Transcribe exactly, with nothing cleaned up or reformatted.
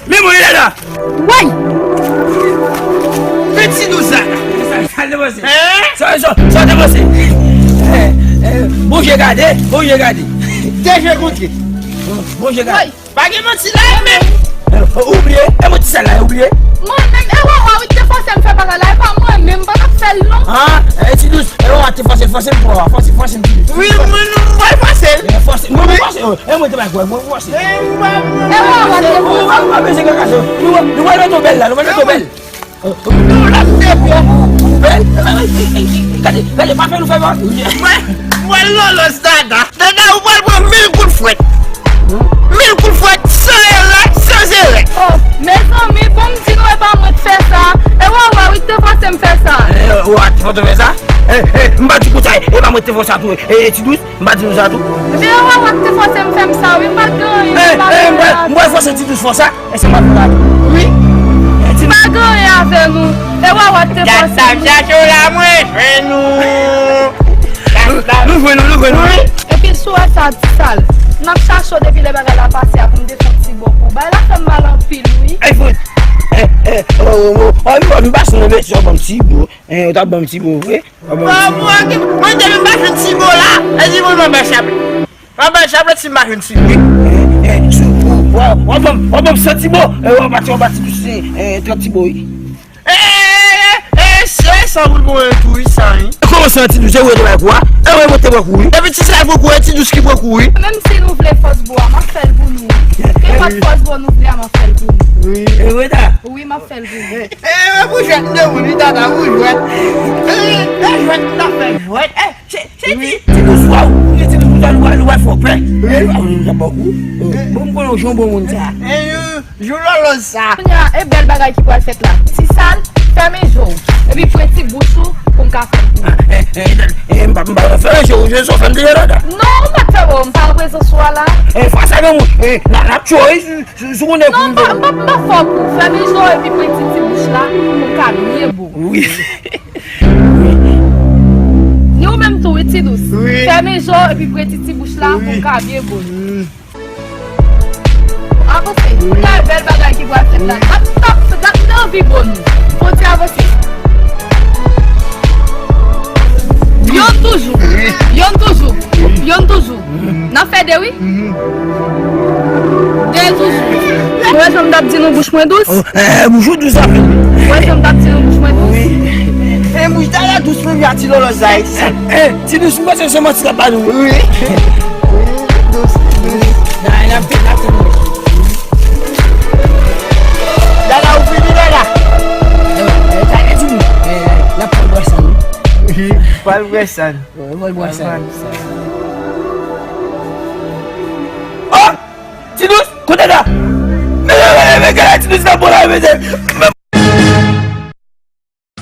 Men mwen la la. Woy! Men Ti Dous la. Sa, sa te panse. Sa, sa, sa te panse. Eh, eh, bon je gade, bon je gade. Deje kontre. Bon je gade. Woy! Pa gen manti la, e menm. Ou bliye? E mwen ti sèl la, ou bliye? Mwen menm, e Wawa wi ki te fòse m fè bagay la, e pa mwen menm, m pa t ap fè l non. Ah, e Ti Dous, e Wawa te fòse, fòse m pou Wawa, fòse, fòse m Ti Dous. Wi, mwen nou, mwen fòse l. E fòse, mwen fòse, e mwen te bay kwè, mwen fòse. E Wawa te fòse. Wawa pa bezwen kaka sa. Nou, nou wè nou tou bèl la, nou wè nou tou bèl. Ou la te byen. Ou bèl. Gade, gade, pa fè nou fè mal. Mwen, mwen Lolo Sada. Dada, ou pral pran mil kout fwèt. Mil kout fwèt, san erè, san erè. Oh, mezanmi, bon m di nou e pa mwen k fè sa. E Wawa wi k te fòse m fè sa. Eh, Wawa te fòse w fè sa? Eh, eh, m pa di konsa, e pa mwen k te fòse a tou. Eh, Ti Dous, m pa di nou sa tou. Ebyen, e Wawa k te fòse m fè m sa wi, m pa t gen anyen, m pa t gen anyen. M pral fòse Ti Dous fè w sa. Èske m ap fè bagay? Wi. Pa gen anyen avè nou. E Wawa k te fòse m. Gad sa m chache w la, mwen jwenn ou. Gad sa. Nou jwenn ou, nou jwenn ou, wi. Epi si w wè sa, Ti Sal, m ap chache w depi lè bagay la pase a pou m te fè yon ti bo pou ou. Bagay la fè m mal anpil, wi. Ey, fout. Eh, eh, oh, oh, oh, oh, m pa sou nan mesye, w ban m ti bo. Eh, ou t ap ban m ti bo, vre? Mwen, mwen, mwen te vin pa jwenn ti bo la. E di mwen, mwen ba chape. Mwen ba chape si m pa jwenn ti bo. Eh, eh, sou, w, w, w ap ban m, w ap ban m san ti bo. Eh, w ap pati, w ap pati, eh, trant ti bo, wi. Eh, eh, eh, eh, se san pou l mwen tou, wi, sa, wi. Kòman san ti dous, se ou te bay kou a? E mwen, mwen te pran kou, wi. Epi ti sa pran kou, e Ti Dous ki pran kou, wi. Menm si nou vle fòs bo a, m ap fè l pou nou. Nenpòt fòs bo nou vle a, m ap fè l pou nou. Wi. E vre ta? Wi, m ap fè l pou nou. E, e, pou jwèt de moun, wi, tata, pou jwèt. E, e, jwèt, nou ta fè jwèt. E, se, se ti, ti dous, waw, ou gen ti dous, ou ta, ou ta, ou ta fè pè. E, ou ta bon kou. Bon, m konnen w jan bon moun sa. E, jou, jou lòlòz sa. Kounye a, e bèl bagay ki pral fèt la. Ti sal, fèmen je w. Epi pran ti bouch ou, pou m ka fè l pou ou. E, e, e, m pa, m pa fèmen je w, je w fèm deja la. Non, ou pa t fè bon, m pa an prezans ou a la. E, fwa sa gen moun, e, n a, n ap tchwe, wi. Sou, sou konnen. Non, m pa, m pa, m pa fè w pou fèmen je w epi pran ti, ti bouch la pou w ka byen bo. Wi. Ni ou menm tou, wi, ti dous. Wi. Fèmen je w epi pran ti, ti bouch la pou w ka byen bo. Wi. Avanse. Wi. Gade bèl bagay ki pral fèt la. Gad, gad, gad, gad anvi bo nou. Fò ti avanse. Yonn toujou. Wi. Yonn toujou. Wi. Yonn toujou. N ap fè de, wi. De toujou. Ou wè jan m t ap di nou bouch mwen dous? Oh, eh, bouch ou dous anpil. Ou wè jan m t ap di nou bouch mwen dous? Wi. Eh, bouch dada dous, men vya ti lòlòz sa, eh. Eh, ti dous, m panse se manti l ap ba nou. Wi. Wi, dous, dous. Dada, n ap fè, n ap fè. Dada, ou fini, dada? Eh, eh, dada, di nou, eh, n ap pran bwè sa, wi. Pral bwè sa. Wi, mwen bwè sa. Oh! Ti dous, kote la? Men, men, men, men, gade Ti dous nan bon la, men, men,